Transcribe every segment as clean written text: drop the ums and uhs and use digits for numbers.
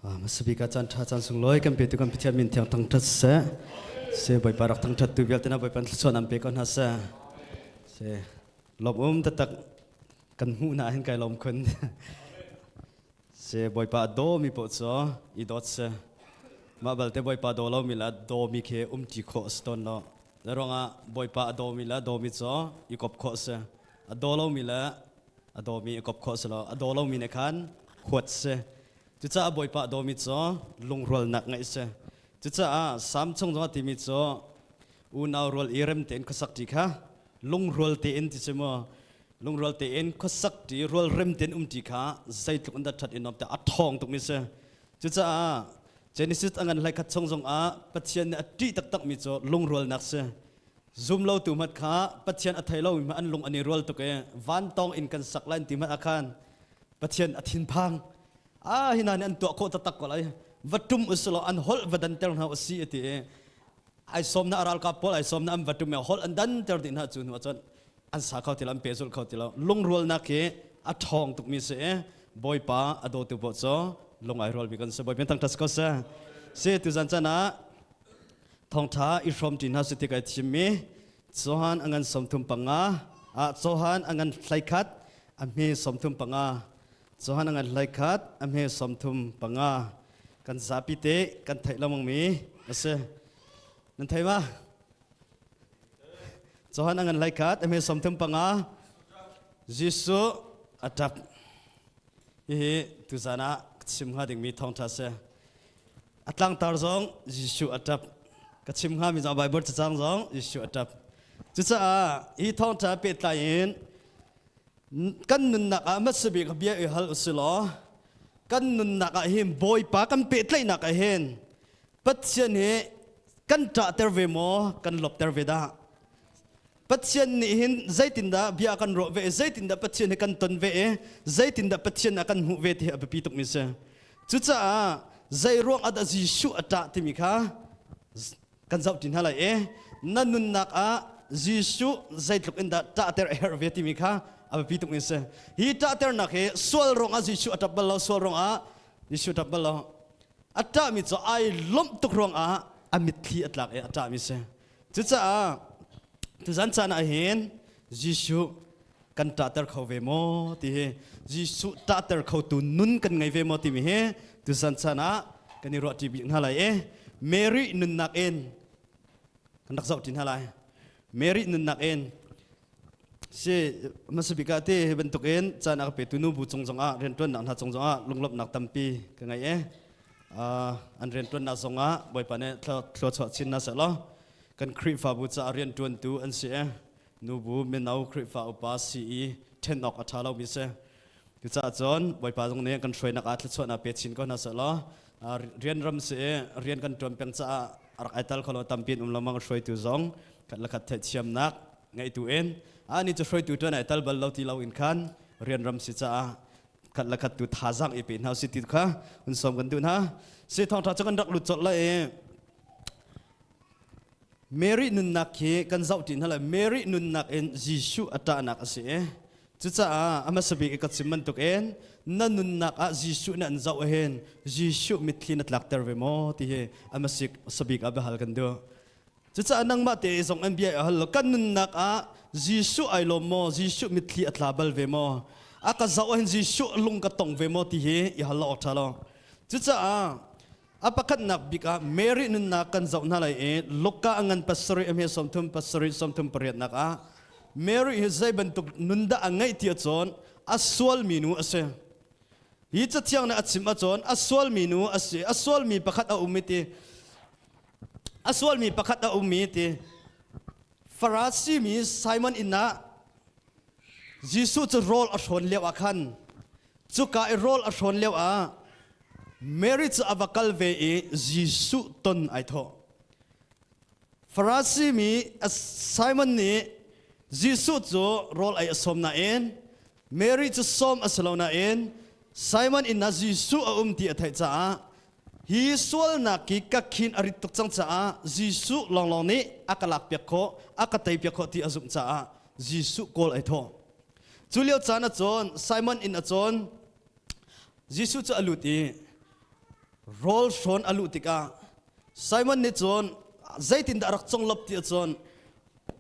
Hmasabik ah caan ṭha caan sunglawi kan petu kan Pathian min thiang thangṭhat seh. Se Bawipa rak thangṭhat tu vialte na Bawipa thluachuah nan pe ko hna seh. Se lawm um taktak kan hmuh na hin kai lawm khun. Se Bawipa a daw mi paoh cu i dawt seh. Mah balte Bawipa daw lo mi le daw mi khi um ṭi khawh a si tawn lo. Le ruangah Bawipa a daw mi le daw mi cu i kop khawh a si. A daw lo mi le a daw mi i kop khawh a si lo. A daw lo mi nih khan huat si. Cucaah Bawipa a dawmi cu lungrualnak ngeih a si. Cucaah Salm chung zongah timi cu unau rual i rem tein khuasak ṭi kha lungrual tein ti si mu lungrual tein khuasak ṭi rualrem tein um ṭi kha zeitluk in dah ṭhat in nuam tiah a ṭhawng tukmi si. Cucaah Genesis a ngan hlei khat chung zongah Pathian nih a ṭih taktakmi cu lungrualnak si. Zum lo tu hmanh kha Pathian a thei lomi hmanh an lung an i rual tuk i vantawng in kan sak lai ti hmanh ah khan Pathian a thinphang. Ah hi hna nih an tuah khawh taktak ko lai. Va tum usulaw an holh va danter hna usih a ti i ai sawm na ralkap pawl ai sawm na an va tum i holh an danter dih hna cu hnu ahcun an sa kho ti lo an pehzulh kho ti lo. Lungrualnak hi a ṭhawng tukmi si i Bawipa a dawtu paoh cu lung ai rualmi kan si. Bawipa thangṭhat si ko seh. Si tuzan chan ah thawngṭha i hrawm ṭi hna si ti kai thimmi Johan a ngan 35 ah Johan a ngan 11 a hme 35 Johan a ngan 11 a hme 35 kan zapi te kan theih lengmang mi a si nan thei ma Johan a ngan 11 a hme 35 Jesuh a ṭap hihi tuzan ah chim hnga dingmi thawngṭha si A tlangtar zong Jesuh a ṭap. Ka chim hngami zong Baibal cacang zong Jesuh a ṭap. Cucaah hi thawngṭha pehtlai in kan nunnak ah hmasa bik bia i hal usih law kan nunnak ah hin Bawipa kan pehtlaihnak ah hin Pathian hi kan ṭahter ve maw kan lawpter ve dah? Pathian nih hin zeitindah bia kan ruah ve i zeitindah Pathian hi kan ton ve i zeitindah Pathian a kan hmuh ve ti hi a biapi tukmi si. Cucaah zei ruang ah dah Jesuh a ṭah timi kha kan zoh ṭi hna lai i na nunnak ah Jesuh zeitluk in dah ṭahter a herh ve timi kha a biapi tukmi si. Hi ṭahternak hi sual ruangah Jesuh a ṭap bal lo, sual ruangah Jesuh a ṭap bal lo. A ṭahmi cu ai lawmh tuk ruangah a mitthli a tlak i a ṭahmi si. Cucaah tuzan caan ah hin Jesuh kan ṭahter kho ve maw ti hi Jesuh ṭahter khotu nun kan ngei ve maw timi hi tuzan caan ah kan i ruahṭi bik hna lai i Mary nunnak in kan rak zohṭi hna lai. Mary nunnak in si hmasa bik ah ti hi bantukin caan a ka petu nu bu cung zongah rianṭuannak hna cung zongah lunglawmhnak tampi ka ngei i an rianṭuannak zongah Bawipa nih thluachuah chin hna seh law kan Khrihfabu caah rianṭuantu an si i nubu mino Khrihfa upa CE ṭhen awk a ṭha lomi si. Cucaah cun Bawipa zong nih kan hruainak ah thluachuahnak pe chin ko hna seh law rian ram si i rian kan ṭuan peng caah a rak ai tal kho lo tampi in um lengmang hruaitu zong khat le khat theihthiamnak ngeitu in ani cu hruaitu ṭuan ai tal bal lo ti lo in khan rian ram si caah khat le khat tu thazaang i pe hna si ti kha hun sawm kan duh hna si thawngṭha cu kan rak lut colh lai i Mary nunnak hi kan zoh ṭi hna lai Mary nunnak in Jesuh a ṭahnak a si i cucaah a hmasa bik i ka chim bantuk in na nunnak ah Jesuh na an zoh hin Jesuh mitthli na tlakter ve maw ti hi a hmasa bik ah biahal kan duh Cucaah nangmah te zong an bia i hal lo. Kan nunnak ah Jesuh ai lawm maw? Jesuh mitthli a tla bal ve maw? A ka zoh ahhin Jesuh lung ka tong ve maw ti hi i hal lo awk ṭha lo. Cucaah a pakhatnak bik ah Mary nunnak kan zoh hna lai i Luka a ngan 7 a hme 30 pasarih 30 pariatnak ah Mary hi zei bantuk nun dah a ngeih ti ahcun a sualmi nu a si. Hi cathiang nih a chim ahcun a sualmi nu a si. A sualmi pakhat a um i ti a sualmi pakhat a um i ti Farasi mi Simon inn ah Jesuh cu rawl a hrawn lio ah khan cuka i rawl a hrawn lio ah Mary cu a va kal ve i Jesuh ton ai thawh. Farasi mi Simon nih Jesuh cu rawl ei a sawm nain Mary cu sawm a si lo nain Simon inn ah Jesuh a um ti a theih caah Hi sualnak hi ka khin a rit tuk cang caah Jesuh lawnglawng nih a ka lakpiak khawh, a ka teipiak khawh ti a zumh caah Jesuh kawl ai thawh. Cu lio caan ah cun Simon inn ah cun Jesuh cu a lut i. Rawl hrawn a luh tikah Simon nih cun zeitindah a rak conglawp ti ahcun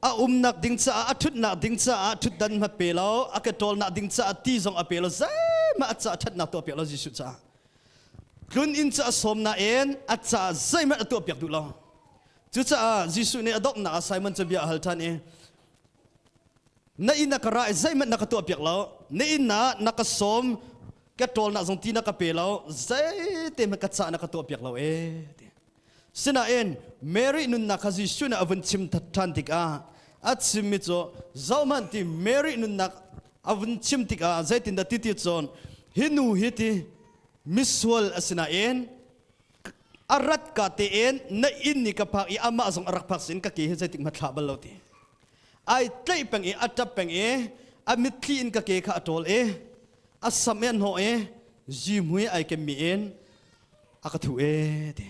a umnak ding caah a ṭhutnak ding caah ṭhutdan hmat pe lo, a ke ṭawlnak ding caah ti zong a pe lo, zeihmah a caah ṭhatnak tuah piak lo Jesuh caah. Tlun inn cu a sawm nain a caah zeihmanh a tuah piak duh lo. Cucaah Jesuh nih a donghnak ah Simon cu bia a hal ṭhan i na inn ah ka ra i zeihmanh na ka tuah piak lo, na inn ah na ka sawm, ka ṭawlnak zong ti na ka pe lo, zeite hmanh ka caah na ka tuah piak lo ee. Sinain Mary nunnak kha Jesuh nih a vun chim ṭhan tikah a chimmi cu zohhmanh ti Mary nunnak a vun chim tikah zeitindah ti ti cun hi nu hi ti misual a si nain a rat ka tein na inn ni ka phak i amah zong a rak phak sin ka ke hi zeitik hmanh thlah bal lo ti ai tlaih peng i a ṭap peng i a mitthli in ka ke kha a ṭawl i a sam i a hnawh i zihmui ai kemmi in a ka thu e ti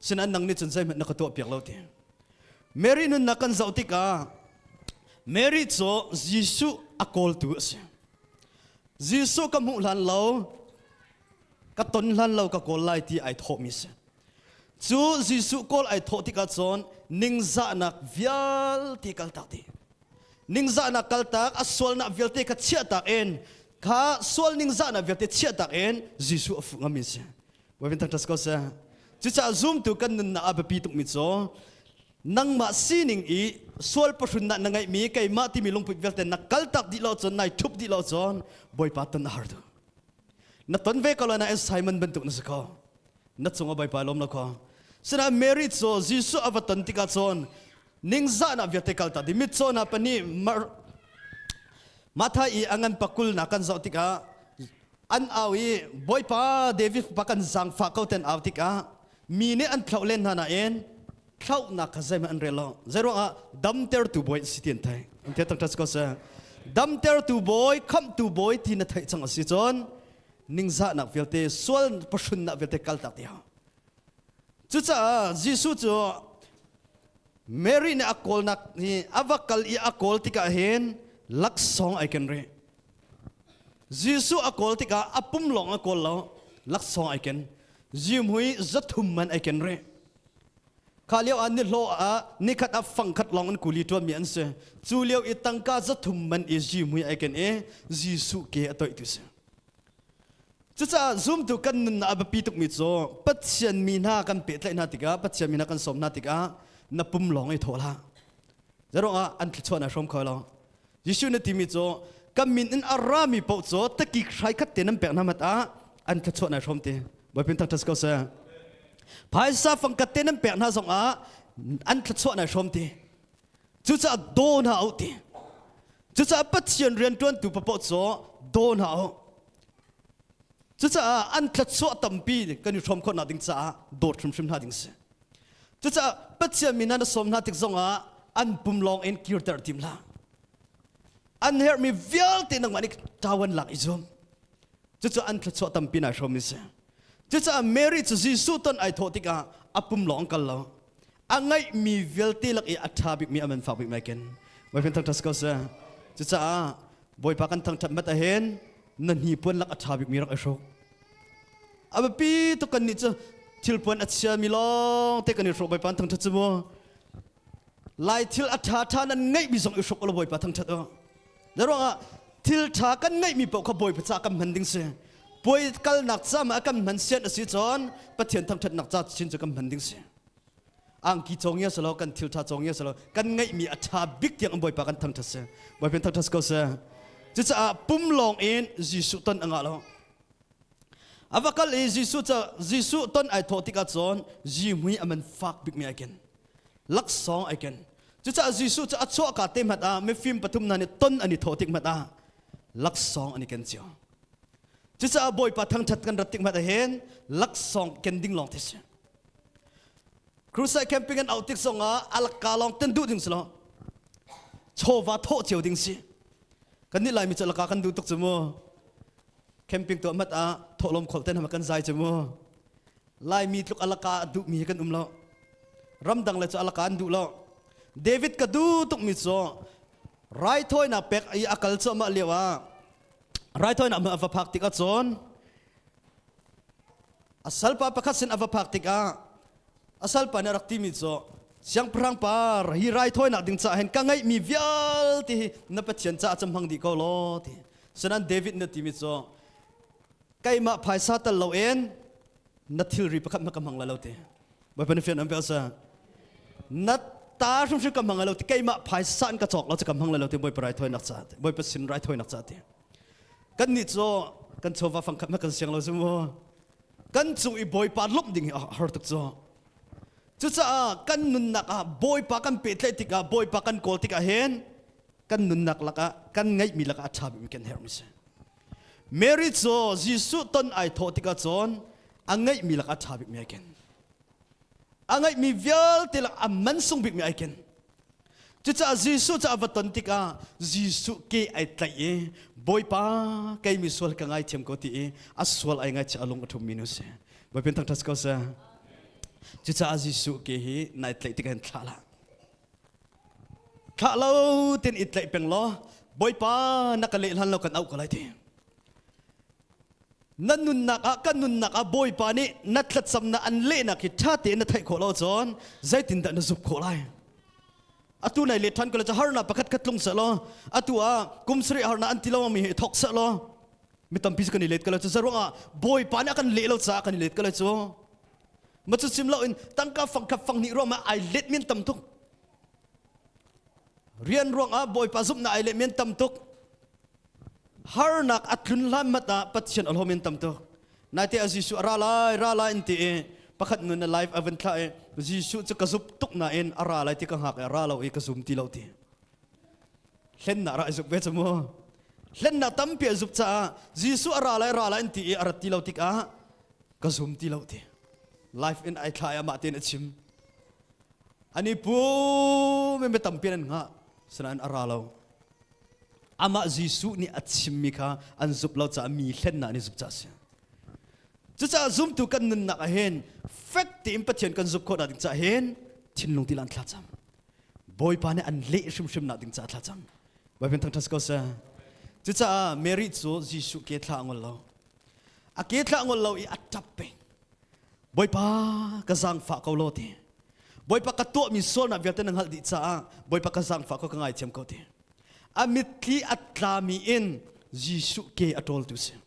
sinain nang nih cun zeihmanh na ka tuah piak lo ti Mary nunnak kan zoh tikah Mary cu Jesuh a kawltu a si Jesuh ka hmuh hlan lo ka ton hlan lo ka kawl lai ti ai thawhmi si cu Jesuh kawl ai thawh tikah cun ningzahnak vialte kaltak dih ningzahnak kaltak a sualnak vialte kha chiahtak in kha sual ningzahnak vialte chiahtak in Jesuh a fuh ngami si Wavin thangṭhat ko seh cucaah zumtu kan nunnak a biapi tukmi cu nangmah sining i sual pahrunnak na ngeihmi keimah timi lungput vialte na kaltak dih lo cun nai ṭhup dih lo cun Bawipa ton a har tu na ton ve ko lo nain Simon bantuk na si ko na cungah Bawipa lawm lo ko sinain Mary cu Jesuh a va ton tikah cun ningzahnak vialte kaltak dih mitcaw hna pahnih Matthai i a ngan pakul na kan zoh tikah an au i Bawipa David fapa kan zaangfah ko ten au tikah mi nih an thlauh len hna nain thlauhnak kha zeihmanh an rel lo zeiruangah damtertu bawi si ti an theih an theih tak ko seh damtertu bawi khamhtu bawi ti na theih cang a si cun ningzahnak vialte sual pahrunnak vialte kaltak ti hau cucaah Jesuh cu Mary nih a kawlnak hi a va kal i a kawl tikah hin laksawng ai ken rih Jesuh a kawl tikah a pum lawng a kawl lo laksawng ai ken zimhui 300 man ai ken rih Kha lio ah nihlawh ah nikhat ah fangkhat lawng in kuli ṭuanmi an si. Cu lio i tangka 300 man i zihmui ai ken i Jesuh ke a toih tu si. Cucaah zumtu kan nunnak a biapi tukmi cu Pathian mi hna kan pehtlaih hna tikah Pathian mi hna kan sawm hna tikah na pum lawng i thawh hlah. Zeruangah an thluachuah na hrawm kho lo. Jesuh na timi cu kan min in a rami paoh cu takik hrai khat te nan pek hna mat ah an thluachuah na hrawm ti. Bawipa thangṭhat ko seh. Phaisa fangkat te nan pek hna zong ah an thluachuah na hrawm ti. Cucaah daw hna u ti. Cucaah Pathian rianṭuantu paoh cu daw hna u. Cucaah an thluachuah tampi kan i hrawm khawhnak ding caah dawt hrimhrim hna ding si. Cucaah Pathian min na sawm hna tik zongah an pum lawng in kirter tim hlah. An herhmi vialte nangmah nih ṭawan lak i zuam. Cucu an thluachuah tampi nai hrawm mi si. Cucaah Mary cu Jesuh ton ai thawh tikah a pum lawng kal lo. A ngeihmi vialte lak i a ṭha bikmi a man fak bik mai ken. Bawipa thangṭhat ko seh. Cucaah Bawipa kan thangṭhat mat ahin na hnipuan lak a ṭha bikmi rak i hruk. A biapi tuk kan nih cu thilpuan a chiami lawng te kan i hruk Bawipa thangṭhat cu mu. Lai thil a ṭha ṭha nan ngeihmi zong i hruk ulaw Bawipa thangṭhat u. Na ruangah thil ṭha kan ngeihmi paoh kha Bawipa ca kan hman ding si. Puai kalnak ca ma kan hman sian a si cun Pathian thangṭhatnak ca chin cu kan hman ding si. Angki cawng ya salo kan thil ṭha cawng ya salo kan ngeihmi a ṭha bik tiang an Bawipa kan thangṭhat si. Bawipa thangṭhat ko seh. Cucaah pum lawng in Jesuh ton a ngah lo. A va kal i Jesuh cu Jesuh ton ai thawh tikah cun zihmui a man fak bikmi ai ken. Laksawng ai ken. Cucaah Jesuh cu a chuahka te hmanh ah mifim pathum hna nih ton an i thawh tik hmanh ah laksawng an i ken cio. Cucaah Bawipa thangṭhat kan rat tik hmanh ah hin laksawng ken ding lawng te si. Crusade camping an auh tik zongah alakka lawng ten duh ding si lo. Chawva thawh cio ding si. Kan nih Laimi cu alaka kan duh tuk cu mu. Camping tuah mat ah thawhlawm kholh ten hama kan zai cu mu. Laimi tluk alaka a duhmi hi kan um lo. Ramdang le cu alaka an duh lo. David ka duh tukmi cu raithawinak pek i a kal cuahmah lio ah raithawinak a va phak tik ahcun. A salpa pakhat sin a va phak tikah a salpa nih a rak timi cu siangpahrang par hi raithawinak ding caah hin ka ngeihmi vialte hi na Pathian caah cun hmang dih ko law ti. Sinain David nih a timi cu keimah phaisa tal loin na thilri pakhat hmanh ka hmang lai lo ti. Bawipa nih fian an pe sa. Na ta hrimhrim ka hmang lai lo ti keimah phaisa in ka cawk lo cu ka hmang lai lo ti Bawipa raithawinak caah Bawipa sin raithawinak caah ti. Kan nih cu kan chawva fangkhat hmanh kan siang lo cu mu. Kan cung i Bawipa lawmh ding hi a har tuk cu. Cucaah kan nunnak ah Bawipa kan pehtlaih tikah Bawipa kan kawl tikah hin kan nunnak lakah kan ngeihmi lakah a ṭha bikmi kan herhmi si. Mary cu Jesuh ton ai thawh tikah cun a ngeihmi lakah a ṭha bikmi ai ken. A ngeihmi vialte lak a man sung bikmi ai ken. Cucaah Jesuh cu a va ton tikah Jesuh ke ai tlaih i Bawipa kei mi sual ka ngaithiam ko ti i a sual ai ngaichih a lung a ṭhummi nu si. Bawipa thangṭhat ko seh. Cucaah Jesuh ke hi nai tlaih tikah hin thlah hlah. Thlah lo tin i tlaih peng law Bawipa na ka leh hlan lo kan auh ko lai ti. Na nunnak ah kan nunnak ah Bawipa nih na thlacamnak an lehnak hi ṭha tein na theih khawh lo cun zeitindah na zumh khawh lai? Atu nai let ṭhan ko le harnak pakhat khat tlung seh law atu ah kum sarih harnak an ti lo mi hi thok seh law mi tampi cu kan i let ko lai cu zaruang ah Bawipa nih a kan leh lo caah kan i let ko lai cu ma cu sim lo in tangka fangkhat fanghnih ruang ah ai let min tam tuk rian ruang ah Bawipa zumhnak ai let men tam tuk Harnak a tlun hlan mat ah Pathian a hlawm in tam tuk. Naite ah Jesuh a ra lai, ra lai an ti i pakhat nun a live a van thlah i Jesuh cu ka zup tuk nain a ra lai ti ka hngak i a ra lo i ka zum ti lo ti. Hlennak ra i zup ve cu mu. Hlennak tampi a zup caah Jesuh a ra lai, ra lai an ti i a rat ti lo tikah ka zum ti lo ti. Live in ai thlah i amah tein a chim. Ani pu mi tampi an hngah, sinain a ra lo. Amah Jesuh nih a chimmi kha an zumh lo caah mi hlennak nih zumh caah a si. Cucaah zumtu kan nunnak ah hin fek tein Pathian kan zumh khawh ding caah hin thinlung tilan thlacam. Bawipa nih an leh hrimhrim nak ding caah thlacam. Bawipa thangṭhat ko seh. Cucaah Mary cu Jesuh ke thla a ngol lo. A ke thla a ngol lo i a ṭap peng. Bawipa ka zaangfah ko law ti. Bawipa ka tuahmi sualnak vialte na hngalh dih caah Bawipa ka zaangfah ko ka ngaithiam ko ti. A mitthli a tlami in Jesuh ke a ṭawltu si.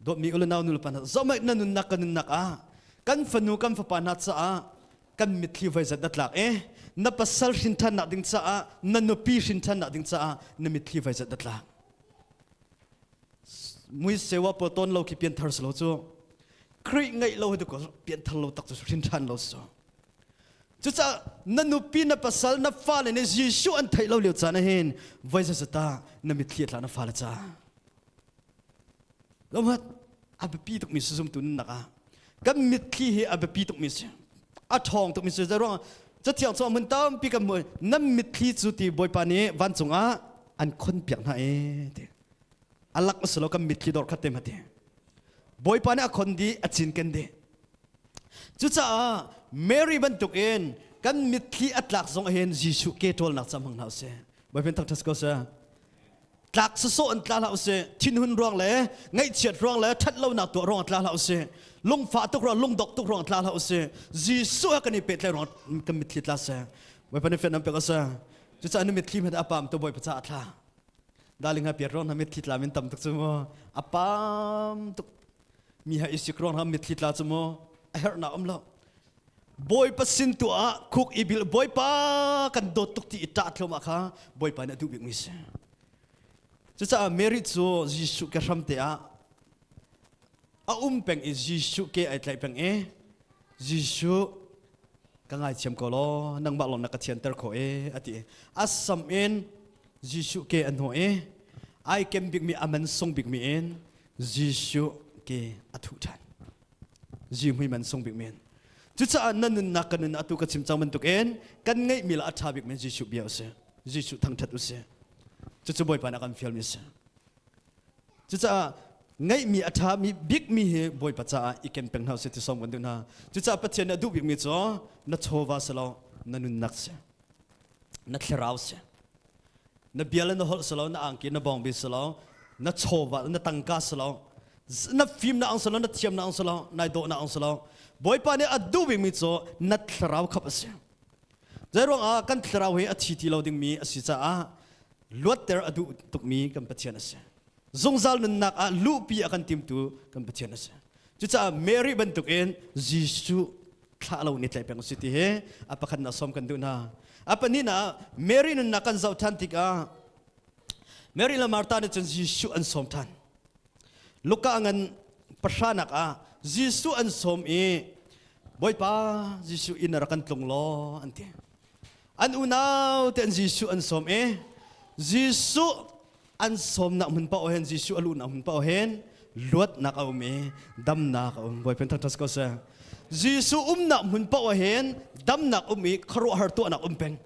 Dawtmi u le nau nu le pa hna, zohmanh na nunnak ka nunnak ah kan fanu kan fapa hna caah kan mitthli voi zat na tlak i na pasal hrinṭhannak ding caah na nupi hrinṭhannak ding caah na mitthli voi zat na tlak. Mui sewa pawl ton lo khi pianthar si lo cu Khrih ngeih lo hi tu ko pianthar lo tak cu hrin ṭhan lo si cucaah na nupi na pasal na fale nih Jesuh an theih lo lio caan ah hin voi zazata na mitthli a tla na fale ca Lomhat a biapi tukmi si zumtu nunnak ah kan mitthli hi a biapi tukmi si a ṭhawng tukmi si zeiruang cathiang cu hmun tampi kan hmu nan mitthli cu ti Bawipa nih vancung ah an khon piak hna e ti alak a si lo kan mitthli dor khat te ma ti Bawipa nih a khon dih a cinken dih cucaah Mary bantuk in kan mitthli a tlak zong hin Jesuh ke ṭawlnak ca hmang hna usih Bawipa thangṭhat ko seh tlak sawsawh in tla hlah usih thinhun ruang le ngaihchiat ruang le ṭhat lonak tuah ruang tla hlah usih lungfah tuk ruang lungdok tuk ruang tla hlah usih Jesuh he kan i pehtlaih ruang kan mitthli tla seh Bawipa nih fian pek usih cucaah na mitthli hmanh a pam tu Bawipa caah thla darling ha piat ruang na mitthli tla min tam tuk cu mu a pam tuk mi ha isik ruang ha mitthli tla cu mu a herhnak um lo Bawipa sin tu ah khuk i bil Bawipa kan dawt tuk ti i ṭah thluahmah kha Bawipa nih a duh bikmi si. Cucaah Mary cu Jesuh ke hram te ah a um peng i Jesuh ke ai tlaih peng i Jesuh ka ngaithiam ko law nangmah lawng na ka thianter khawh e a ti. A sam in Jesuh ke a hnawh i ai kem bikmi a man sung bikmi in Jesuh ke a thuh ṭhan. Zihmui man sung bik men. Cucaah na nunnak kan nun atu ka chim cang bantuk in kan ngeihmi le a ṭha bik men Jesuh bia usih. Jesuh thangṭhat usih. Cucu Bawipa nih a kan fialmi a si. Cucaah ngeihmi a ṭhami bikmi hi Bawipa caah i ken peng hna usih ti sawm kan duh hna. Cucaah Pathian nih a duh bikmi cu na chawva si lo, na nunnak si, na thlarau si. Na bia le na holh si lo, na angki na bawngbi si lo, na chawva na tangka si lo. Na fim na ang salo, na thiam na ang salo, nai dawh na ang salo. Bawipa nih a duh bikmi cu na thlarau khap a si. Zeiruang ah kan thlarau hi a thi ti lo dingmi a si caah luatter a duh tukmi kan Pathian a si. Zungzal nunnak ah luhpi a kan timtu kan Pathian a si. Cucaah Mary bantukin Jesuh thlah lo ni tlaih peng si ti hi a pakhatnak sawm kan duh hna. A pahnihnak Mary nunnak kan zoh ṭhan tikah Mary le Martha nih cun Jesuh an sawm ṭhan. Luka ngan pahranak ah Jesuh an sawm i Bawipa Jesuh inn rak kan tlung law an ti. An unau te an Jesuh an sawm i Jesuh an sawmnak hmun paoh hin Jesuh a luhnak hmun paoh hin luatnak a um i damnak a um. Bawipa thangṭhat ko seh. Jesuh umnak hmun paoh hin damnak um i khuaruahhar tuahnak um peng.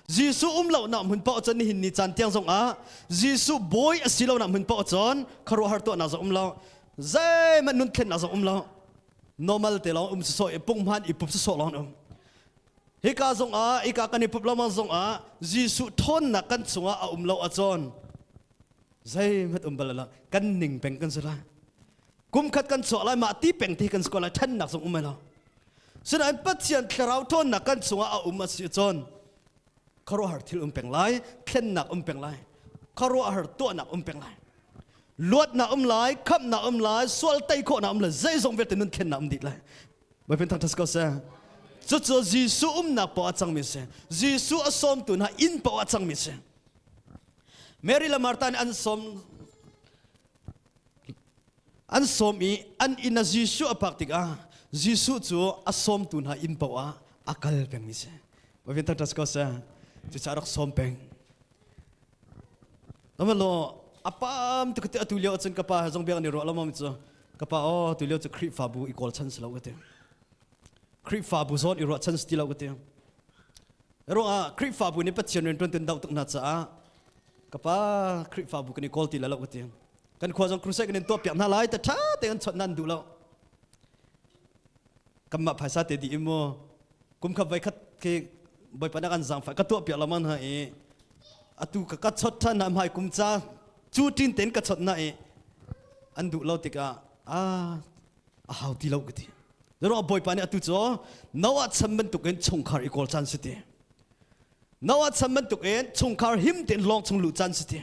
Jesuh um lonak hmun paoh cun nihin ni caan tiang zongah Jesuh bawi a si lonak hmun paoh cun khuaruahhar tuahnak zong um lo. Zeihmanh nun thlennak zong um lo. Normal te lawng um sawsawh i punghman i pup sawsawh lawng um. Hika zongah, hika kan i pup lengmang zongah Jesuh ṭhawnnak kan chungah a um lo ahcun zeihmanh um bal lo. Kan ning peng kan si lai. Kum khat kan chuah lai, mah ti peng ti kan si ko lai, ṭhennak zong um lai lo. Sinain Pathian thlarau ṭhawnnak kan chungah a um a si ahcun khuaruahhar thil um peng lai, thlennak um peng lai, khuaruahhar tuahnak um peng lai. Luatnak um lai, khamhnak um lai, sual tei khawhnak um lai, zeizong vialte nun thlennak um dih lai. Bawipa thangṭhat ko seh. Cucu Jesuh umnak paoh a cangmi si. Jesuh a sawmtu hna inn paoh a cangmi si. Mary le Martha nih an sawm an sawm i an inn ah Jesuh a phak tikah Jesuh cu a sawmtu hna inn paoh ah a kal pengmi si. Bawipa thangṭhat ko seh. Cucaah rak sawm peng. Namalo apam tu kati atu lio cun ka pa zong biak ni ruah lo cu ka pa oh tu lio cu Khrihfabu i kawl chan si lo ka ti. Khrihfabu zawn i ruah chan si ti lo ka ti. Ruangah Khrihfabu nih Pathian rian tuan dau tuk hna caah ka pa Khrihfabu kan i kawl ti lo ka ti. Kan khua zong crusade kan in tuah piak hna lai ta tha te kan chawt nan duh lo. Kanmah phaisa te di mu kum khat voi khat khi bawipa na kan zaangfah ka tuah piak laman ha i atu ka ka chot than na hmai kum ca cu tin ten ka chot na i an duh lo tikah a a hau ti lo ka ti zero bawipa nih atu cu Noah chan bantukin chungkhar i kawl caan si ti Noah chan bantukin chungkhar him tein lawng chung luh caan si ti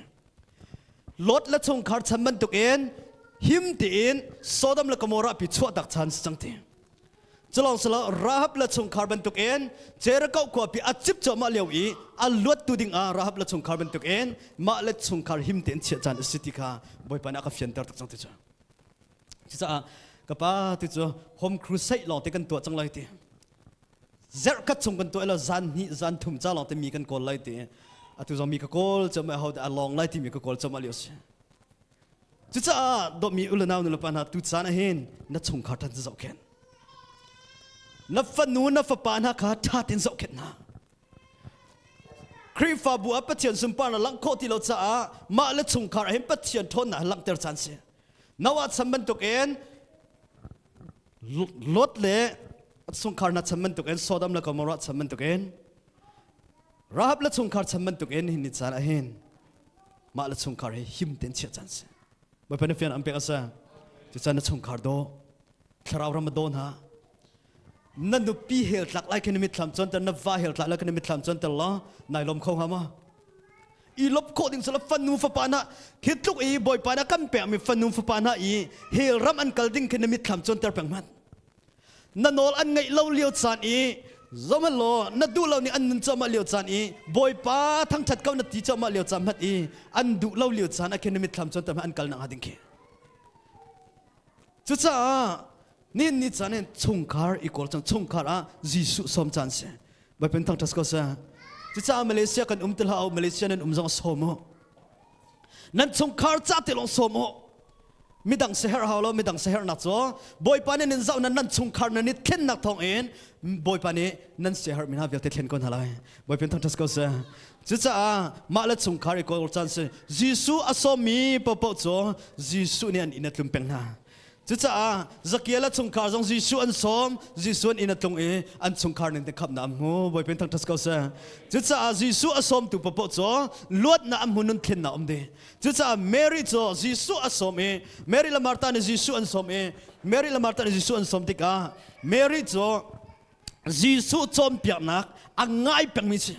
Lot le chungkhar chan bantukin him tein Sodom le Gomorrah pi chuah tak caan si cang ti Culawng silo Rahab le chungkhar bantukin Jericho khuapi a cip cuahmah lio i a luattu ding ah Rahab le chungkhar bantukin mah le chungkhar him tein chiah caan a si ti kha Bawipa nih a ka fianter tuk cang ti cu. Cucaah ka pa ti cu home crusade lawng te kan tuah cang lai ti. Zerh khat chung kan tuah lo zan hnih zan thum ca lawng te mi kan kawl lai ti. Atu zong mi ka kawl cam a ho a lawng lai ti mi ka kawl cam a lio si. Cucaah dawtmi u le nau nulepa hna tu caan ah hin na chungkhar ṭhan zohkhenh. Na fanu na fapa hna kha ṭha tein zohkhenh hna. Khrihfabu ah Pathian sunparnak langh khawh ti lo caah mah le chungkhar ah hin Pathian ṭhawnnak langhter caan si. Noah chan bantukin Lot le chungkhar hna chan bantukin Sodom le Gomorrah chan bantukin Rahab le chungkhar chan bantukin hin ni caan ah hin mah le chungkhar hi him tein chiah caan si. Bawipa na fian an pek a si. Cucaah na chungkhar daw, thlarau ram a daw hna. Na nupi hel tlak lai khi na mitthlam cuanter, na va hel tlak lai khi na mitthlam cuanter law nai lawm kho hnga maw? I lop khawh ding sala fanu fapa hna hi tluk i Bawipa na kan pekmi fanu fapa hna i hell ram an kal ding khi na mitthlam cuanter peng hmanh. Na nawl an ngaih lo lio caan i zohhmanh na duh lo nih an nun cuahmah lio caan i Bawipa thangṭhat ko na ti cuahmah lio caan hmanh i an duh lo lio caan ah khin na mitthlam cuan an kal nak hnga ding khi. Cucaah nihin ni caan in chungkhar i kawl cang chungkhar ah Jesuh sawm caan si. Bawipa thangṭhat ko seh. Cucaah Malaysia kan um ti hlah u Malaysia nan um zong sawm u. Nan chungkhar ca te lawng sawm u. Midang seher hau lo midang sehernak cu Bawipa nih nan zoh nan nan chungkhar nan i thlennak thawng in Bawipa nih nan siaherh mi hna vialte thlen ko hna lai. Bawipa thangṭhat ko seh. Cucaah mah le chungkhar i kawl caan si. Jesuh a sawmmi paohpaoh cu Jesuh nih an inn a tlun peng hna. Cucaah Zakia le chungkhar zong Jesuh an sawm, Jesuh an inn a tlung i an chungkhar ning te khamnak an hmu. Bawipa in thangṭhat ko seh. Cucaah Jesuh a sawmtu paohpaoh cu luatnak an hmu, nun thlennak um dih. Cucaah Mary cu Jesuh a sawm i Mary le Martha nih Jesuh an sawm i Mary le Martha nih Jesuh an sawm tikah Mary cu Jesuh cawnpiaknak a ngai pengmi si.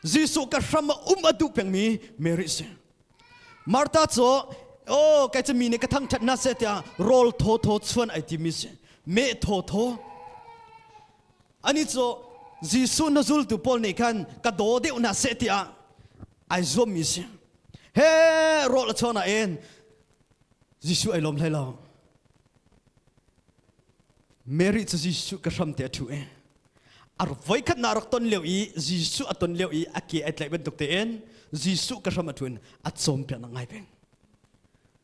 Jesuh ka hram ah um a duh pengmi Mary si. Martha cu oh kai cu mi nih ka thangṭhat hna seh tiah rawl thawthaw chuan ai timi si. Meh thawthaw. Ani cu Jesuh na zultu pawl nih khan ka daw deuh hna seh tiah ai zuammi si. He rawl a chuan ah in Jesuh ai lawm hlei lo. Mary cu Jesuh ka hram te a ṭhu i a voikhat na rak ton lio i Jesuh a ton lio i a ke ai tlaih bantuk tein Jesuh ka hram a ṭhu in a cawnpiaknak ngai peng.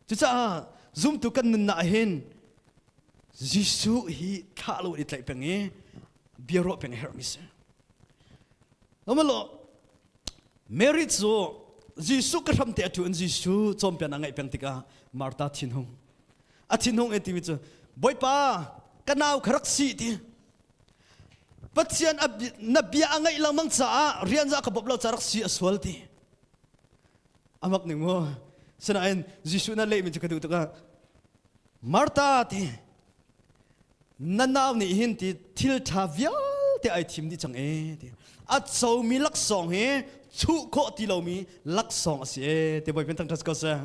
Cucaah zumtu kan nunnak ah hin Jesuh hi thlah lo in i tlaih peng i bia ruah peng a herhmi si. Nomalo Mary cu Jesuh ka hram te a ṭhu in Jesuh cawnpiaknak ngaih peng tikah Martha thinhung a thinhung e timi cu Bawipa ka nau kha rak si ti Pathian na bia a ngaih lengmang caah rian za ka bawmh lo ca rak si a sual ti amak ning mu sinain Jesuh na lehmi cu ka duh tuk ah Martha ti na nau nih hin ti thil ṭha vialte ai thim dih cang e ti a comi laksawng hi chuh khawh ti lomi laksawng a si e ti Bawipa thangṭhat ko seh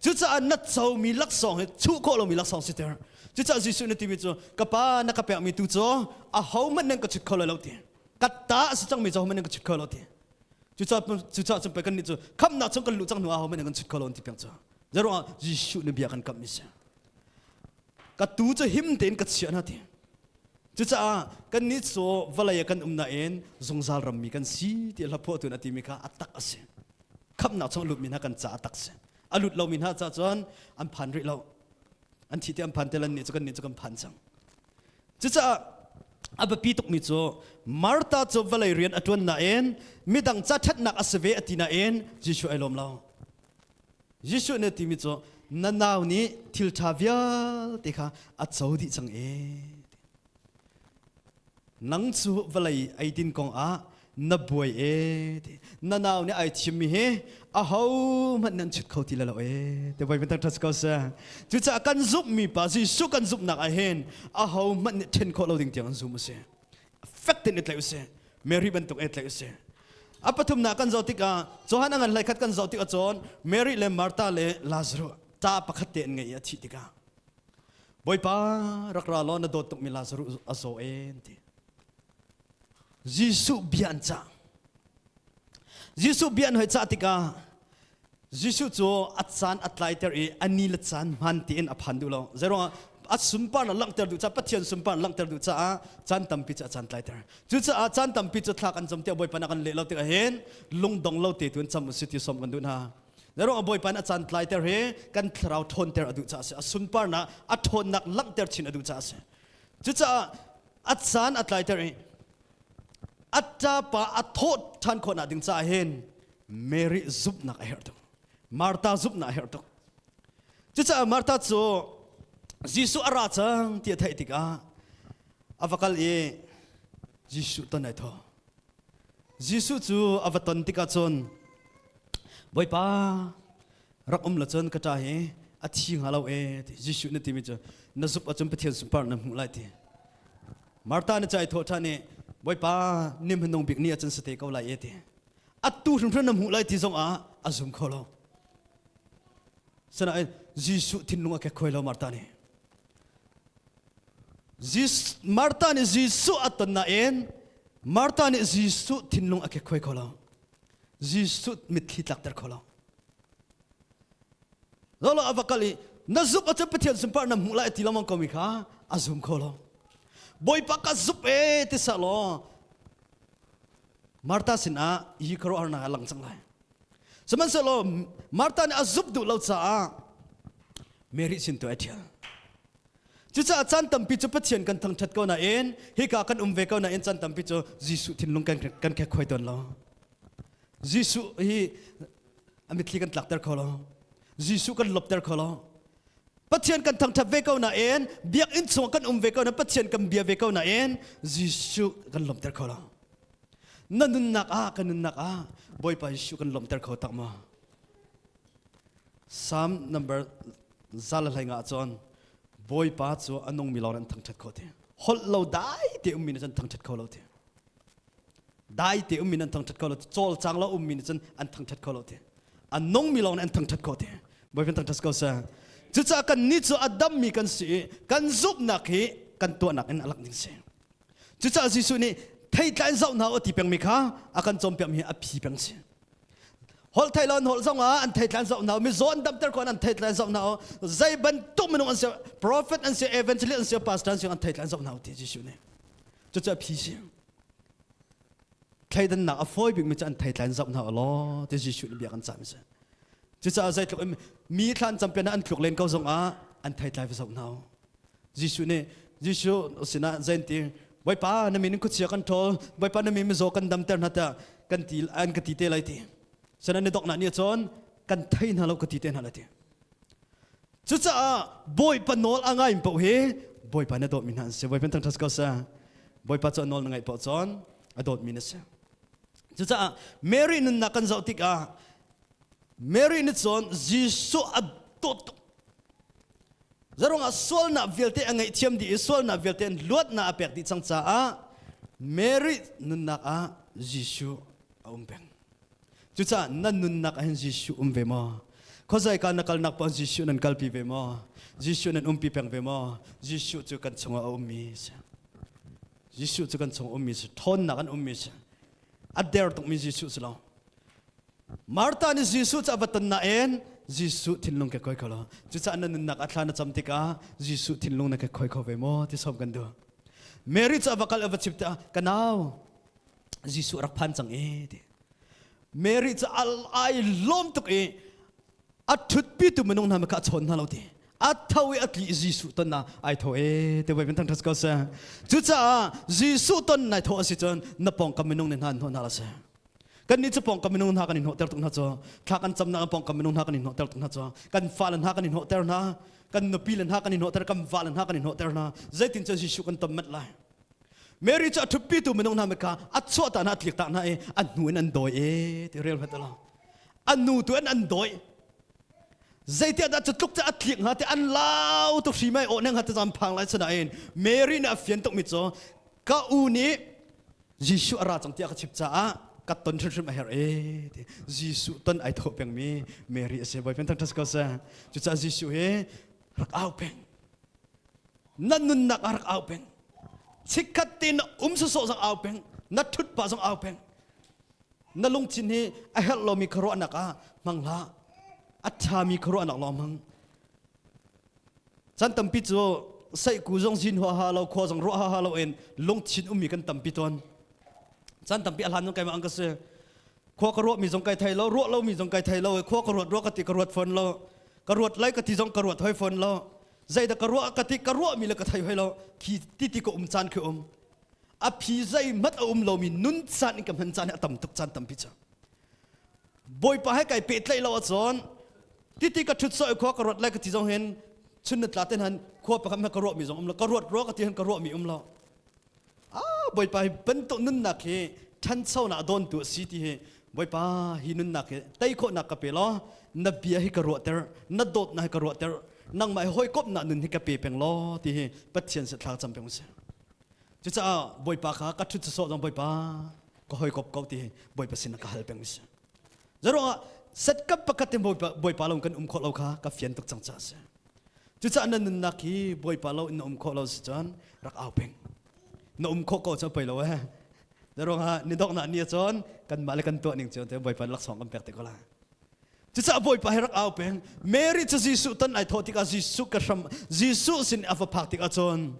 cucaah na comi laksawng hi chuh khawh lomi laksawng si ter cucaah Jesuh na timi cu ka pa na ka pekmi tu cu ahohmanh nan ka chut kho lai lo ti ka ta a si cangmi cu ahohmanh nan ka chut kho lo ti cucaah cun pei kannih cu khamhnak chung kan luh cang hnu ahohmanh nan kan chut kho lo ti peng cu zeruangah Jesuh nih bia kan kamh mi si ka tu cu him tein ka chiah hna ti cucaah kannih cu vawlei ah kan um nain zungzal rammi kan si ti hla phuahtu a timi kha a tak a si khamhnak chung a lutmi hna kan ca a tak si a lut lomi hna ca cun an phan rih lo an thi ti an phan te lan nih cu kan nih cu kan phan cang cucaah a biapi tukmi cu Martha cu vawlei rian a ṭuan nain midang ca ṭhatnak a si ve a ti nain Jesuh ai lawm lo Jesuh nih a timi cu na nau nih thil ṭha vialte kha a co dih cang e. Nang cu vawlei eidin kong ah na buai e. Na nau nih ai thimmi hi ahohmanh nan chut kho ti lo e. Te voi thangṭhat ko seh. Cucaah kan zumhmi pa Jesuh kan zumhnak ah hin ahohmanh nih ṭhen khawh lo ding tiang an zum a si. Fek tein i tlaih usih. Mary bantuk e tlaih usih. A pathumnak kan zoh tikah Johan a ngan hlei khat kan zoh tikah cun Mary le Martha le Lazarus ta pakhat te an ngei i a thih tikah Bawipa rak ra law na dawt tukmi Lazarus a zaw en ti. Jesuh bia an cah. Jesuh bia an hoi cah tikah Jesuh cu a caan a tlaiter i a ni le caan hmaan tein a phan duh lo. Zeiruangah a sunparnak langhter duh caah Pathian sunparnak langhter duh caah caan tampi cu a caan tlaiter. Cucaah caan tampi cu thla kan cam tiah Bawipa nih a kan leh lo tikah hin lungdong lo te tu in cam usih ti sawm kan duh hna. Zeiruangah Bawipa nih a caan tlaiter hi kan thlarau ṭhawnter a duh caah a si. A sunparnak a ṭhawnnak langhter chin a duh caah a si. Cucaah a caan a tlaiter i a ṭapa a thawh ṭhan khawhnak ding caah hin Mary zumhnak a herh tuk. Martha zumhnak a herh tuk. Cucaah Martha cu Jesuh a ra cang ti a theih tikah a va kal i Jesuh ton ai thaw. Jesuh cu a va ton tikah cun Bawipa rak um la cun ka ṭa hi a thi hnga lo e ti Jesuh na timi cu na zup ahcun Pathian sunpar na hmuh lai ti. Martha na cai thawh ṭhan i Bawipa nim hmanung bik ni ahcun si te ko lai e ti. Atu hrimhrim na hmuh lai ti zong ah a zum kho lo. Sinain Jesuh thinlung a kek khoi lo Martha nih. Martha nih Jesuh a ton nain Martha nih Jesuh thinlung a kek khoi kho lo. Jesuh mitthli tlakter kho lo. Lolo a va kal i na zumh ahcun Pathian sunpar na hmuh lai ti lengmang komi kha a zum kho lo. Bawipa ka zup e ti sah law Martha sinah hi khuaruahharnak a lang cang lai. Sihmanhsehlaw Martha nih a zumh duh lo caah Mary sin tu ai ṭhial. Cucaah caan tampi cu Pathian kan thangṭhat ko nain hika kan um ve ko nain caan tampi cu Jesuh thinlung kan kan khekhoi tawn lo. Jesuh hi a mitthli kan tlakter kho lo. Jesuh kan lopter kho lo. Pathian kan thangṭhat ve ko nain biakinn chungah kan um ve ko nain Pathian kan bia ve ko nain Jesuh kan lawmhter kho lo. Na nunnak ah kan nunnak ah Bawipa Jesuh kan lawmhter kho tak maw? Psalm number 115 cun Bawipa cu a nungmi lawng an thangṭhat kho ti. Holh lo dai te ummi nih cun thangṭhat kho lo ti. Dai te ummi nih an thangṭhat kho lo ti. Cawlcang lo ummi nih cun an thangṭhat kho lo ti. A nungmi lawng nih an thangṭhat kho ti. Bawipa thangṭhat ko seh. Cucaah kan nih cu a dammi kan si i kan zumhnak hi kan tuahnak in a lak ding si. Cucaah Jesuh nih theitlai in zoh hna u ti pengmi kha a kan cawnpiakmi hi a phi peng si. Holh thei lo an holh zong ah an theitlai zoh hna mizaw an damter ko an theitlai zoh hna zei bantuk minung an si prophet an si evangelist an si pastor an si an theitlai zoh hna ti Jesuh nih. Cucu a phi si. Thleidannak a fawi bikmi cu an theitlai zoh hna law ti Jesuh nih bia kan cah mi si. Cucaah zeitluk in mi thlan campion an tluk len ko zong ah an theitlai va zoh hna. Jesuh nih Jesuh sinah zei ti Bawipa na min in khuachia kan ṭhawl Bawipa na min mizaw kan damter hna tiah kan ti an ka ti te lai ti. Sanan ni doknak nih cun kan thei hna lo ka ti te hna lai ti. Cucaah Bawipa nawl a ngai paoh hi Bawipa na dawtmi hna an si. Bawipa thangṭhat ko seh. Bawipa cu a nawl na ngaih paoh cun a dawtmi na si. Cucaah Mary nunnak kan zoh tikah Mary nih cun Jesuh a dawt tuk. Zarungah sualnak vialte a ngaihthiam dih i sualnak vialte in luatnak a pek dih cang caah Mary nunnak ah Jesuh a um peng. Cucaah na nunnak ah hin Jesuh um ve maw? Khuazei ka na kalnak paoh Jesuh nan kalpi ve maw? Jesuh nan umpi peng ve maw? Jesuh cu kan chungah a ummi si. Jesuh cu kan chung ummi si. Ṭhawnnak an ummi si. A der tukmi Jesuh si lo. Martha nih Jesuh cu a va ton nain Jesuh thinlung ke koi kho lo. Cucaah na nunnak a thla na cam tikah Jesuh thinlung na ke khoi kho ve maw ti som kan duh. Mary cu a va kal a va chim tikah ka nau Jesuh rak phan cang e ti. Mary cu ai lawm tuk i a ṭhutpi tu minung hna kha a chawn hna lo ti. A tho i a tli Jesuh ton na ai tho e te voi thang ṭhat ko seh. Cucaah Jesuh ton nai tho a si cun na pawngkam minung nih hna an hnawh hna la seh. Kannih cu pawngkam minung hna kan i hnawhter tuk hna cu thla kan camnak pawngkam minung hna kan i hnawhter tuk hna cu kan fale hna kan i hnawhter hna kan nupi le hna kan i hnawhter kan vale hna kan i hnawhter hna zeitin cun Jesuh kan ton manh lai Mary cu a ṭhutpitu minung hna kha a chuah ta hna a tlik ta hna i a hnu in an dawi e ti rel hmet lo a nu tu in an dawi zeitiah dah cu tluk cu a tlik hnga ti an lau tuk hri mai aw neng ha te zam phang lai sinain Mary nih a fian tuk mi cu ka u nih Jesuh a ra cang tiah ka chim caah ka ton hrimhrim a herh e ti Jesuh ton ai thawh pengmi Mary a si Bawipa thangṭhat ko seh cucaah Jesuh hi rak au peng na nunnak ah rak au peng chikkhat te na um sawsawh zong au peng na ṭhut pah zong au peng na lungthin hi a herh lomi khuaruahnak ah hmang hlah a ṭhami khuaruahnak lawng hmang Chan tampi cu seihku zong zin huaha lo khua zong ruah haha lo in lungthin ummi kan tampi tawn. Chan tampi a hlan zong keimah ang ka si. Khua ka ruah mi zong kai thei lo, ruah lo mi zong kai thei lo, khua ka ruat ruah ka ti ka ruat fawn lo. Ka ruat lai ka ti zong ka ruat hoi fawn lo. Zeidah ka ruah ka ti ka ruah mi le ka thei hoi lo. Khi ti ti ka um caan khi um. A phi zeihmanh a um lomi nun caan in ka hman caan hi a tam tuk caan tampi cu. Bawipa he kai pehtlaih lo ahcun titi ka ṭhut sawh i khua ka ruat lai ka ti zong hin chun na tla ten han khua pakhat hmanh ka ruah mi zong um lo ka ruat rua ka ti han ka ruah mi um lo ah Bawipa hi bantuk nunnak hi ṭhanchonak dawntu a si ti hi Bawipa hi nunnak hi tei khawhnak ka pe law na bia hi ka ruahter na dawtnak hi ka ruahter nangmah hi hawikomhnak nun hi ka pe peng law ti hi Pathian si thla cam peng usih Cucaah Bawipa kha ka ṭhut sawsawh zong Bawipa ka hawikom ko ti Bawipa sin ka hal peng si. Zeruangah setkap pakhat in Bawipa, Bawipa lo kan um khawh lo kha ka fian tuk cang caah si. Cucaah na nunnak hi Bawipa lo in na um khawh lo si cun rak au peng. Na um khawh ko cu pei lo eh. Zeruangah ni donghnak ni cun kanmah le kan tuah ning cio te Bawipa laksawng kan pek te ko lai. Cucaah Bawipa he rak au peng. Mary cu Jesuh ton ai thawh tikah Jesuh ka hram Jesuh sin a va phak tikah cun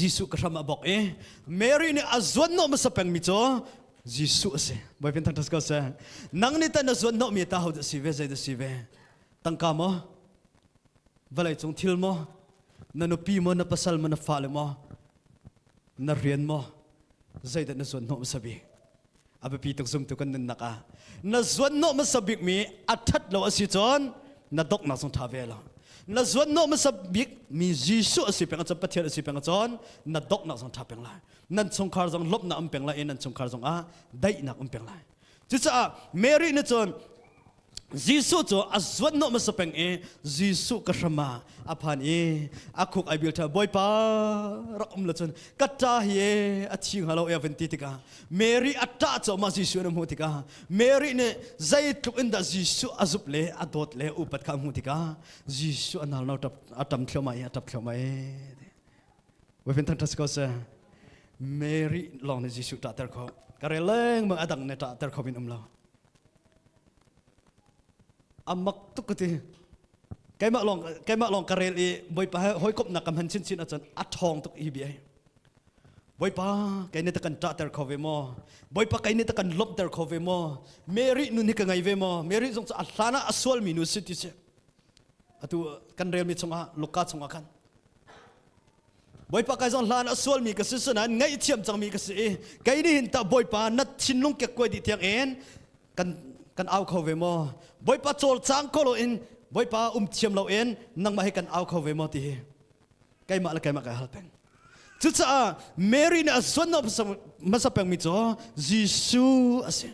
Jesuh ka hram a bok i Mary nih a zuanhnawh hmasa pengmi cu Jesuh a si. Bawipa thangṭhat ko seh. Nang nih tah na zuanhnawhmi ta ho dah si ve zei dah si ve? Tangka maw? Vawlei cung thil maw? Na nupi maw? Na pasal maw? Na fale maw? Na rian maw? Zeidah na zuanhnawh hmasa bik? A biapi tuk zumtu kan nunnak ah na zuanhnawh hmasa bikmi a ṭhat lo a si cun na doknak zong ṭha ve lo. Na zuan no masa bik mi Jesuh a si peng ahcun Pathian a si peng ahcun na donghnak zong ṭha peng lai. Nan chungkhar zong lawmhnak um peng lai i nan chungkhar zong ah daihnak um peng lai. Cucaah Mary nih cun Jesuh cu a zuan hnawh hmasa peng i Jesuh ka hram ah a phan i a khuk ai bil ṭha Bawipa rak um lo cun ka ṭa hi e a thi hnga lo e a vun ti tikah Mary a ṭah cuahmah Jesuh na hmuh tikah Mary nih zeitluk in dah Jesuh a zup le a dawt le upat kha a hmuh tikah Jesuh a nal no a ṭam thluahmah i a ṭap thluahmah e. Wafin thang ṭhat ko seh. Mary lawng nih Jesuh ṭahter kho. Ka rel lengmang a dang nih ṭahter kho min um lo. A mak tuk ka ti. Keimah lawng ka rel i Bawipa he hawikomhnak ka hman chinchin ahcun a ṭhawng tuk hi bia hi. Bawipa kei nih ta kan ṭahter kho ve maw? Bawipa kei nih ta kan lawmhter kho ve maw? Mary nun hi ka ngei ve maw? Mary zong cu a hlan ah a sualmi nu si ti si. Atu kan relmi chungah Luka chungah khan Bawipa kai zong hlan a sualmi ka si sinain ngaihthiam cangmi ka si i kei nih hin tah Bawipa na thinlung kekkuai dih tiang in kan kan au kho ve maw? Bawipa cawlcang ko lo in Bawipa um thiam lo in nangmah hi kan au kho ve maw ti hi keimah le keimah kai hal peng. Cucaah Mary nih a zuan hmasa pengmi cu Jesuh a si.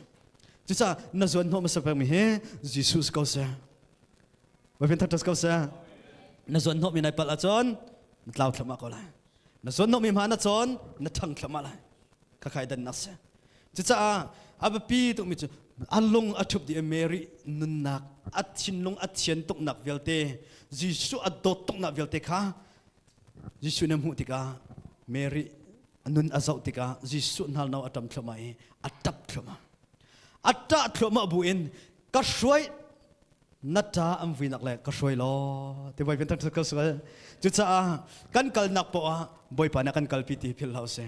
Cucaah na zuan hnawh hmasa pengmi hi Jesuh si ko seh. Voifin thangṭhat ko seh. Na zuan hnawhmi nai palh ahcun na tlau thluahmah ko lai. Na zuan hnawhmi hma na cawn na ṭhang thluahmah lai. Khakhai dannak si. Cucaah a biapi tukmi cu a lung a ṭhup dih i Mary nunnak a thinlung a thian tuknak vialte Jesuh a dawt tuknak vialte kha Jesuh nih a hmuh tikah Mary a nun a zoh tikah Jesuh hnalno a ṭam thluahmah i a ṭap thluahmah. A ṭah thluahmah bu in ka hruai na ṭa an vuinak le ka hruai law ti Bawipa thangṭhat ko sual. Cucaah kan kalnak poah ah Bawipa nih a kan kalpi ti philh hlah usih.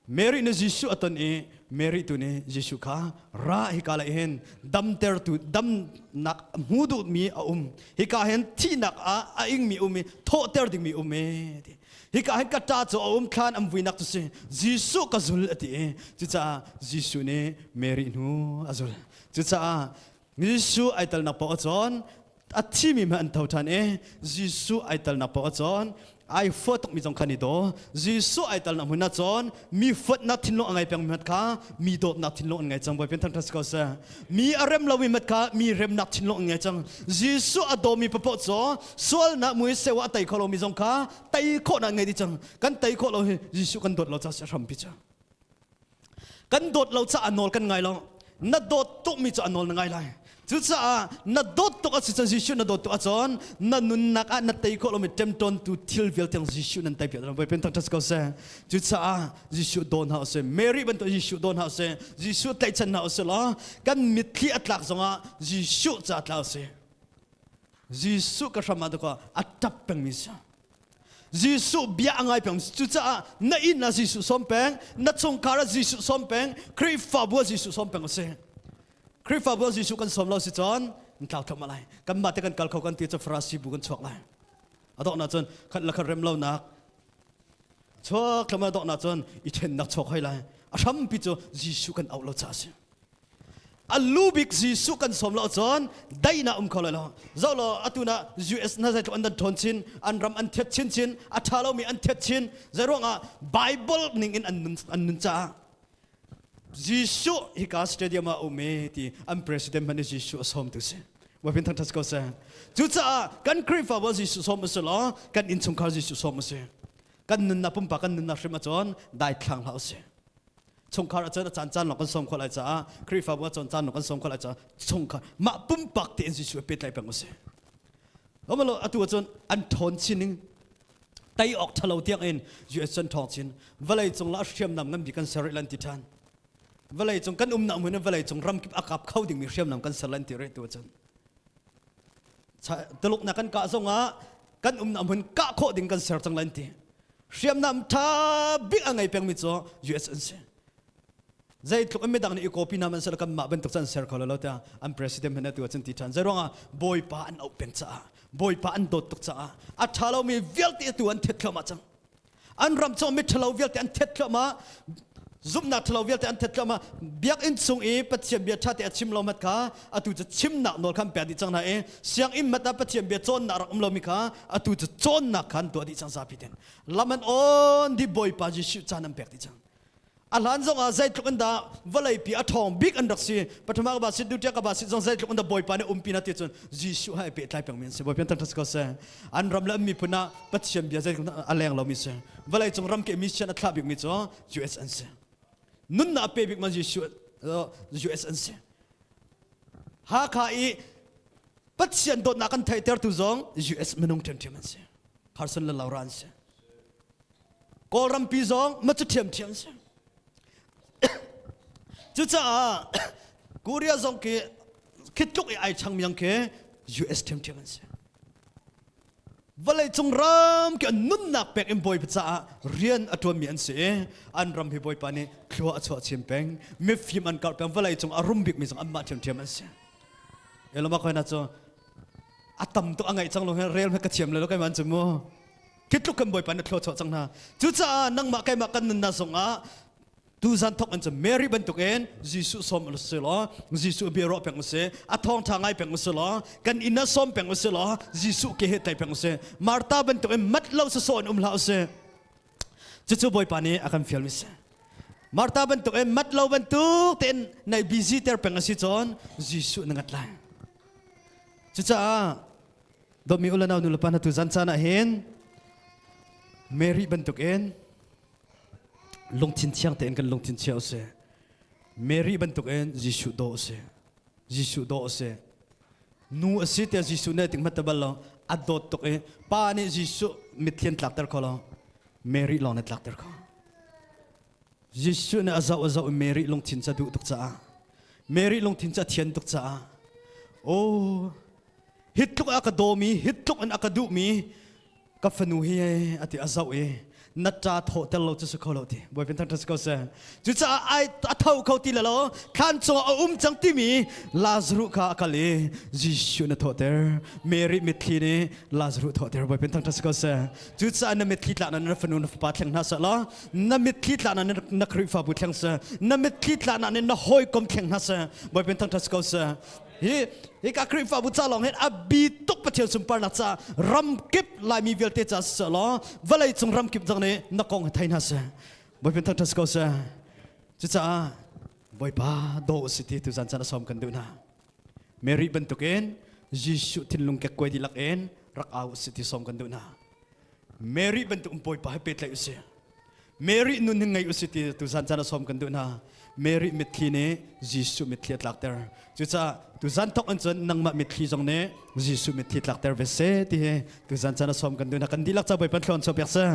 Mary nih Jesuh a ton i Mary tu nih Jesuh kha ra hika lei hin damtertu damnak hmu duhmi a um hika hin thihnak ah a ingmi um i thawhter dingmi um e ti hika hin ka ṭa cu a um thlan an vuinak cu si Jesuh ka zul a ti i cucaah Jesuh nih Mary hnu a zul. Cucaah Jesuh ai telnak paoh ahcun a thimi hmanh an tho ṭhan i Jesuh ai telnak paoh ahcun ai fua tukmi zong kha an i daw. Jesuh ai telnak hmun ahcun mi fuatnak thinlung a ngei pengmi hmanh kha mi dawtnak thinlung an ngei cang. Bawipa thangṭhat si ko seh. Mi a rem lomi hmanh kha mi remnak thinlung an ngei cang. Jesuh a dawmi paoh cu sualnak mui sewa a tei kho lomi zong kha tei khawhnak an ngei dih cang. Kan tei khawh lo hi Jesuh kan dawt lo caah a hrampi cu. Kan dawt lo caah nawl kan ngai lo. Na dawt tukmi cu a nawl na ngai lai. Cucaah na dawt tuk a si cun Jesuh na dawt tuk ahcun na nunnak ah na tei khawh lomi ṭemṭawntu thil vialte Jesuh nan tei piak Bawipa thangṭhat ko seh. Cucaah Jesuh daw hna usih. Mary bantuk Jesuh daw hna usih. Jesuh tlaihchan hna usih law kan mitthli a tlak zongah Jesuh ca tla usih. Jesuh ka hram ah dakaw a ṭap pengmi si. Jesuh bia a ngai peng. Cucaah na inn ah Jesuh sawm peng, na chungkhar ah Jesuh sawm peng, Khrihfabu ah Jesuh sawm peng a si. Khrihfabu ah Jesuh kan sawm lo si cun kan tlau thluahmah lai. Kanmah te kan kal kho kan ti cu Farasi bu kan chuak lai. A donghnak cun khat le khat rem lonak chuak thluahmah a donghnak cun i ṭhennak chuak hoi lai. A hrampi cu Jesuh kan auh lo caah a si. A lu bik Jesuh kan sawm lo cun daihnak um kho lai lo. Zoh law atu na US na zeitluk an dan ṭhawn chin, an ram an thet chinchin, a ṭha lomi an thet chin. Zeiruangah Bible ning in an nun, an nun caah Jesuh hika stadium ah um e ti an president hmanh nih Jesuh a sawm tu si. Wapin thangṭhat ko seh. Cucaah kan Khrihfabu Jesuh sawm a si law kan innchungkhar Jesuh sawm a si. Kan nunnak pumpak kan nunnak hrim ahcun daithlang hlah usih. Chungkhar ahcun a caan caan lawng kan sawm khawh lai caah Khrihfabu ah caan caan lawng kan sawm khawh lai caah chungkhar mah pumpak tein Jesuh he pehtlaih peng usih. Omalo atu ahcun an ṭhawn chin ning tei awk ṭhalo tiang in US cun ṭhawng chin vawlei cung la hriamnam ngan bik kan ser rih lan ti ṭhan. Vawlei cung kan umnak hmun in vawlei cung ramkip a kap kho dingmi hriamnam kan ser lan ti rih tu ahcun Tuluk na kan kah zongah kan umnak hmun kah khawh ding kan ser cang lan ti. Hriamnam ṭha bik a ngei pengmi cu US an si. Zeitluk in midang nih i copy hna man seh kan mah bantuk cu an ser kho lo tiah an president hmanh atu ahcun ti ṭhan. Zeiruangah Bawipa an auh peng caah, Bawipa an dawt tuk caah a ṭha lomi vialte atu an thet thluahmah cang. An ram cu mi ṭhalo vialte an thet thluahmah. Zumhnak ṭhalo vialte an thet tluahmah. Biakinn chung i Pathian bia ṭha te a chim lo mat kha atu cu chimnak nawl kha an pek dih cang hna i sianginn mat ah Pathian bia cawnnak rak um lomi kha atu cu cawnnak kha an tuah dih cang zapi ten. Lam an on dih Bawipa Jesuh caan an pek dih cang. A hlan zong ah zeitluk in dah vawleipi a ṭhawng bik an rak si. Pathuma ka ba sit dutia ka ba sit zong zeitluk in dah Bawipa nih umpi na ti cun Jesuh hai pehtlai pengmi an si. Bawipa thangṭhat si ko seh. An ram le an miphun ah Pathian bia zeitluk a leng lomi si. Vawleicung ram ke mission a thlah bikmi cu US an si. Nunnak a pe bik man Jesuh US an si. Hakha i Pathian dawtnak kan theihtertu zong US minung ṭhiamṭhiam an si. Carson le Laura an si. Kawlrampi zong ma cu ṭhiamṭhiam si. Cucaah Korea zong khi khi tluk i ai changmi ang khi US ṭhiamṭhiam an si. Vawleicung ram khi an nunnak pek in Bawipa caah rian a ṭuanmi an si i an ram hi Bawipa nih thlua a chuah chin peng. Mifim an karh peng. Vawleicung a rum bikmi zong anmah ṭhiamṭhiam an si. Eloma khoi na cu a tam tuk a ngaih cang lo rel ka thiam le lo kai man cu mu. Khi tluk kan Bawipa na thlua chuah cang hna. Cucaah nangmah keimah kan nunnak zongah tuzan thok an cu Mary bantukin Jesuh sawm u si law Jesuh bia ruah peng u si a thawngtha ngai peng u si law kan inn ah sawm peng u si law Jesuh ke he tlai peng u si Martha bantukin mat lo sawsawh in um hlah u si cucu Bawipa nih a kan fial mi si Martha bantukin mat lo bantuk tein nai busy ter peng a si cun Jesuh na ngat lai cucaah dawtmi u le nau nu le pa hna tu zan caan ah hin Mary bantukin lungthin thiang tein kan lungthin chia usih. Mary bantukin Jesuh daw usih. Jesuh daw usih. Nu a si tiah Jesuh nih ting hmata bal lo. A dawt tuk i pa nih Jesuh mitthli an tlakter kho lo. Mary lawng nih tlakter kho. Jesuh nih a zoh a zoh i Mary lungthin ca duh tuk caah Mary lungthin ca thian tuk caah oh hi tluk a ka dawmi hi tluk in a ka duhmi ka fanu hi a ti a zoh i na ṭa thawh tel lo cu si kho lo ti Bawipa thangṭhat si ko seh cucaah ai a tho kho ti le lo thlan cungah a um cang timi Lazarus kha a kal i Jesuh na thawhter Mary mitthli nih Lazarus thawhter Bawipa thangṭhat si ko seh cucaah na mitthli tla na fanu na fapa thleng hna seh law na mitthli tla na na Khrihfabu thleng seh na mitthli tla na na hawikom thleng hna seh Bawipa thangṭhat si ko seh Hi hika Khrihfabu ca lawng hin a bi tuk Pathian sunparnak ca ramkip Laimi vialte ca si law vawlei cung ramkip zong nih na kong hi thei hna seh. Bawipa thangṭhat si ko seh. Cucaah Bawipa daw si ti tuzan caan a sawm kan duh hna. Mary bantukin Jesuh thinlung kekkuai dihlak in rak au si ti sawm kan duh hna. Mary bantuk Bawipa he pehtlaih usih. Mary nun hi ngei usih ti tuzan caan a sawm kan duh hna. Mary mitthli nih Jesuh mitthli a tlakter. Cucaah tuzan thawk in cun nangmah mitthli zong nih Jesuh mitthli tlakter ve seh ti hi tuzan caan a sawm kan duh hna. Kan dihlak ca Bawipa thlawn chuah piak seh.